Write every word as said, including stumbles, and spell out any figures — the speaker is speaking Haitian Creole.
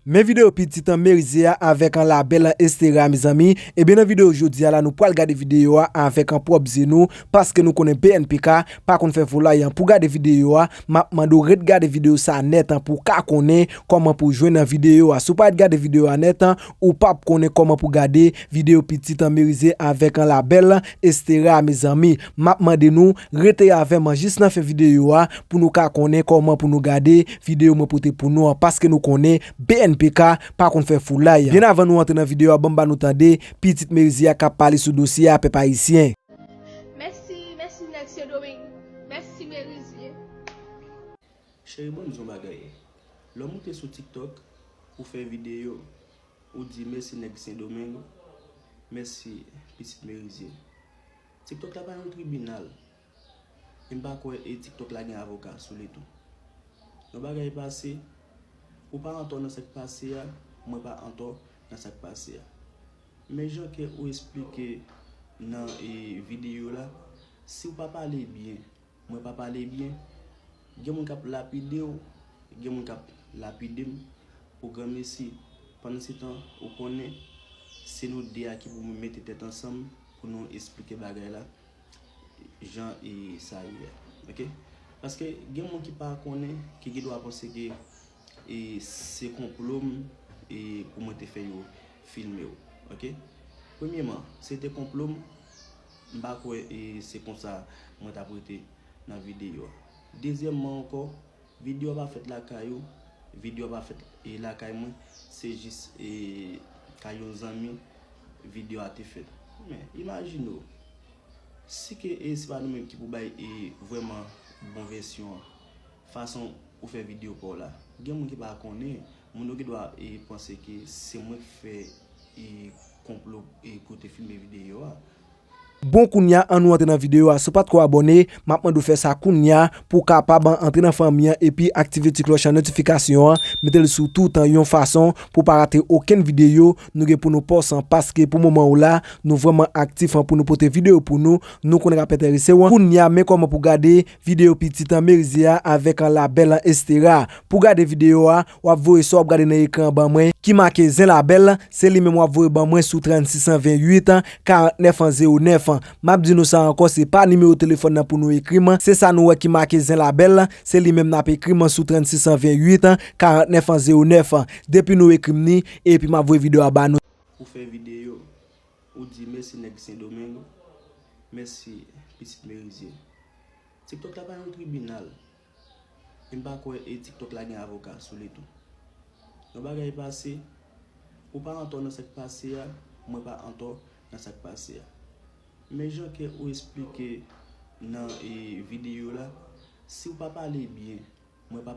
Men videyo pitit an Merize a avèk an labèl an Estera, mezanmi. Ebyen, nan videyo jodi a la, nou pral gade videyo a avèk an pwòp zye nou, paske nou konnen B N P K pa konn fè volay an. Pou gade videyo a, m ap mande w ret gade videyo sa nèt an pou w ka konnen kòman pou w jwenn nan videyo a. Si w pa ret gade videyo a nèt an, ou p ap konnen kòman pou w gade videyo pitit an Merize avèk an labèl an Estera, mezanmi. M ap mande nou rete avè m an jis nan fen videyo a pou nou ka konnen kòman pou nou gade videyo mwen pote pou nou an, paske nou konnen B N P K pa konn fè foulay. Byen avan nou antre nan videyo a, ban m ba nou tande pitit Merize a k ap pale sou dosye a, pèp ayisyen. Mèsi, mèsi nèg Sendomeng. Mèsi Merize. Cheri, ban m di w yon bagay. Lè w moute sou TikTok, ou fè videyo, ou di mèsi nèg Sendomeng, mèsi pitit Merize. TikTok la pa yon tribinal. E m pa kwè e TikTok la gen avoka sou li tou. Yon bagay pase, ou pa antò nan sa k pase a, mwen pa antò nan sa k pase a. Men jan ke ou esplike nan e videyo la, si w pa pale byen, mwen pa pale byen, gen moun k ap lapide w, gen moun k ap lapide m pou granmesi. Pandansetan, ou konnen, se nou de a ki pou mete tèt ansanm pou nou esplike bagay la jan e sa ye a. Oke? Paske gen moun ki pa konnen, ki gen dwa panse ke e se konplo m e pou mwen te fè yo filme w. Oke? Premyeman, si se te konplo m, m pa kwè e se konsa mwen t ap rete nan videyo a. Dezyèmman ankò, videyo a pa fèt lakay ou, videyo a pa fèt e lakay mwen, se jis e kay yon zanmi videyo a te fèt. Men, imajine w, si ke e se pa nou menm ki pou bay e vrèman bon vèsyon an, fason ou fè videyo pa w la. Gen moun ki pa konnen, moun yo gen dwa e panse ke se mwen k fè e konplo e pou te filme videyo a. Bon, kounye a, ann nou antre nan videyo a. Si w pa t ko abòne, m ap mande w fè sa kounye a pou w kapab antre nan fanmi an epi aktive ti klòch an notifikasyon an, mete l sou toutan yon fason pou w pa rate okenn videyo nou gen pou nou pòs an, paske pou moman w la, nou vrèman aktif an pou nou pote videyo pou nou, nou konnen k ap enterese w an. Kounye a, men kòman pou w gade videyo pitit an Merize a avèk an labèl an Estera. Pou w gade videyo a, w ap voye sa w ap gade nan ekran an ban mwen, ki make Zen Labèl, se li menm w ap voye ban mwen sou trannsis san vennuit karantnèf zewo nèf. M ap di nou sa ankò, se pa nimewo telefòn nan pou nou ekri m, se sa nou wè ki make Zen Labèl, se li menm n ap ekri m sou trannsis san vennuit karantnèf zewo nèf. Depi nou ekri m ni, epi m ap voye videyo a ba nou. Ou fè videyo, ou di mèsi nèg Sendomeng, mèsi pitit Merize. TikTok la pa yon tribinal. E m pa kwè e TikTok la gen avoka sou li tou. Yon bagay pase, ou pa antò nan sa k pase a, mwen pa antò nan sa k pase a. Men jan ke ou esplike nan e videyo la, si w pa pale byen, mwen pa